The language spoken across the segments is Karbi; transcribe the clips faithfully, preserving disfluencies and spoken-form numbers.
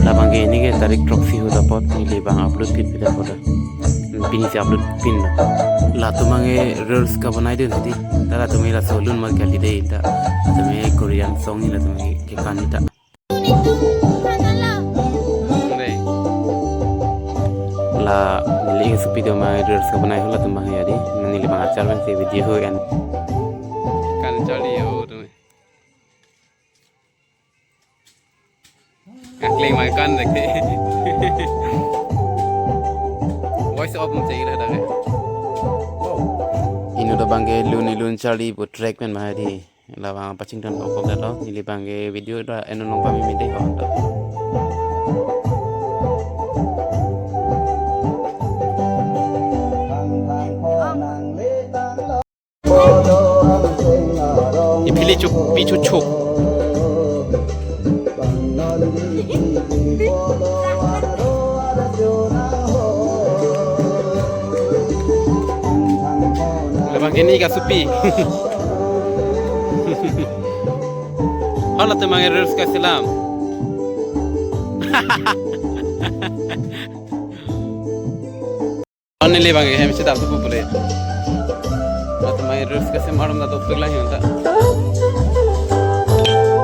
Labang ke ini ke tarik throksi ahut apot neli bang upload pit pit apot. Pini si upload pin lo. Latum abang ke reels kabonai dun hedi. Ta latum ke laso lun ma kali dei ta. Latum ke Korean song hi latum ke kekan ta. La neli ke supi do ma reels kabonai ahut latum abang ke hedi. Neli bang achar pen si video ho en. Kan charli ho tum. Kakling mai kan lagi. Voice off mesti ira dah. Inut abang ke lun lun charli pu track pen ma hedi. Labang pachingthon pokok dah lo. Neli abang ke video dah eno nong pameme dei ho. Iphili chuk, pi chu chuk. Labang ke neli ke supi. Hala te mangi reels kaselam. Neli abang ke hem si dam tu pule. Latum abang ke reels kasem arum ta dopik lahi unta.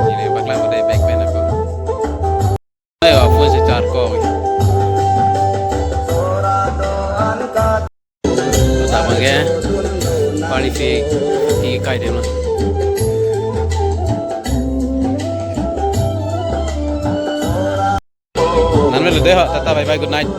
Neli paklang pada back pen ako. Ayo, phone si charge ko. Latum abang ke pani si ki kai dema. Nanmelo dei ho, tata, bye bye, good night.